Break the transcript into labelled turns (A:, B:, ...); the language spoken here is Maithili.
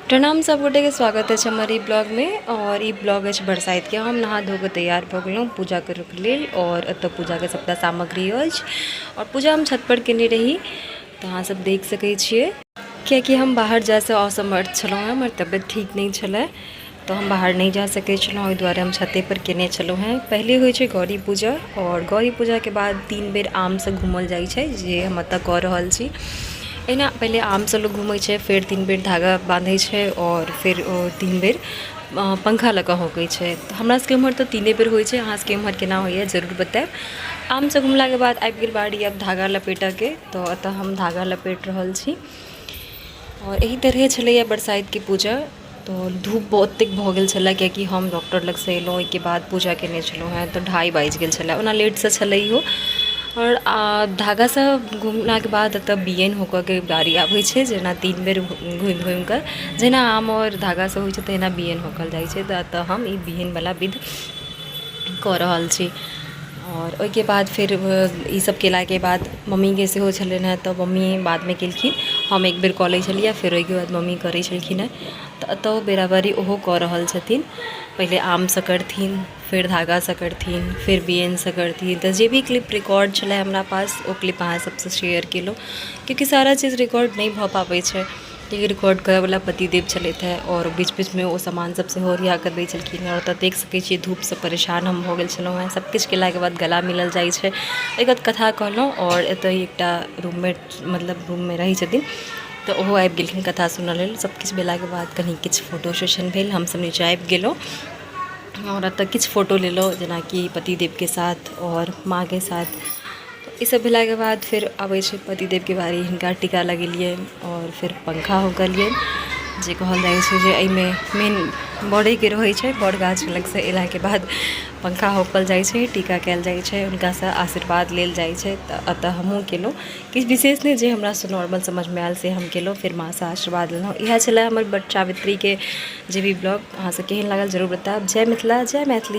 A: प्रणाम सब गोटेके स्वागत अछि हमर ई ब्लॉगमे। आओर ई ब्लॉग अछि बरसाइतके। हम नहा धो कऽ तैयार भऽ गेलहुँ पूजा करैके लेल आओर एतऽ पूजाके सबटा सामग्री अछि आओर पूजा हम छतपर केने रही, तऽ अहाँ सब देख सकै छियै, कियाकि हम बाहर जाइसँ असमर्थ छलहुँ हेँ। हमर तबियत ठीक नहि छलै, तऽ हम बाहर नहि जा सकै छलहुँ, ओहि दुआरे हम छतेपर केने छलहुँ हेँ। पहिले होइ छै गौरी पूजा आओर गौरी पूजाके बाद 3 बेर आमसँ घूमल जाइ छै, जे हम एतऽ कऽ रहल छी। एहिना पहिले आमसँ लोक घूमै छै, फेर 3 बेर धागा बाँधै छै आओर फेर ओ 3 बेर पंखा लऽ कऽ हौँकै छै। तऽ हमरा सबके एम्हर तऽ 3 बेर होइ छै, अहाँ सबके एम्हर केना होइए जरूर बतायब। आमसँ घुमलाके बाद आबि गेल बारी आब धागा लपेटऽके, तऽ एतऽ हम धागा लपेट रहल छी। आओर एहि तरहे छलैए बरसाइतके पूजा। तऽ धूप ओतेक भऽ गेल छलै, कियाकि हम डॉक्टर लगसँ एलहुँ, ओहिके बाद पूजा केने छलहुँ हेँ, तऽ 2:30 बाजि गेल छलै। ओना लेटसँ छलै इहो। आओर धागासँ घुमलाके बाद एतऽ बियैन होकऽके बारी आबै छै, जेना 3 बेर घुमि घुमिकऽ जेना आम आओर धागासँ होइ छै, तहिना बियैन होकल जाइ छै। तऽ एतऽ हम ई बियैनवला विध कऽ रहल छी। आओर ओहिके बाद फेर ई सब केलाके बाद मम्मीके सेहो छलनि हेँ, तऽ मम्मी बादमे केलखिन। हम एक बेर कऽ लै छलियै, फेर ओहिके बाद मम्मी करै छलखिन हेँ। तऽ एतऽ बेराबरी ओहो कऽ रहल छथिन। पहिले आमसँ करथिन, फेर धागासँ करथिन, फेर बियनसँ करथिन। तऽ जे भी क्लिप रिकॉर्ड छलै हमरा पास, ओ क्लिप अहाँ सबसँ शेयर केलहुँ, कियाकि सारा चीज रिकॉर्ड नहि भऽ पाबै छै, कियाकि रिकॉर्ड करयवला पतिदेव छलथि हेँ आओर बीच बीचमे ओ सामान सब सेहो ओरिया कऽ दै छलखिन हेँ। आओर ओतऽ देख सकै छियै, धूपसँ परेशान हम भऽ गेल छलहुँ हेँ। सब किछु केलाके बाद गला मिलल जाइ छै, ओहिके बाद कथा कहलहुँ। आओर एतऽ एकटा रूममेट, मतलब रूममे रहै छथिन, तऽ ओहो आबि गेलखिन कथा सुनऽ लेल। सब किछु भेलाके बाद कनि किछु फोटो सेशन भेल, हमसब नीचाँ आबि गेलहुँ आओर एतऽ किछु फोटो लेलहुँ, जेनाकि पतिदेवके साथ आओर माँके साथ। ई सब भेलाके बाद फेर आबै छै पतिदेवके बारी। हिनका टीका लगेलियनि आओर फेर पंखा होंकलियनि, जे कहल जाइ छै जे एहिमे मेन बड़ेके रहै छै। बड़ गाछ लगसँ अयलाके बाद पंखा होंकल जाइ छै, टीका कयल जाइ छै, हुनकासँ आशीर्वाद लेल जाइ छै। तऽ एतऽ हमहूँ केलहुँ, किछु विशेष नहि, जे हमरा नॉर्मल समझमे आयल से हम केलहुँ। फेर माँसँ आशीर्वाद लेलहुँ। इएह छलै हमर वट सावित्रीके जे भी ब्लॉग। अहाँ सबके केहन लागल जरूर बतायब। जय मिथिला, जय मैथिली।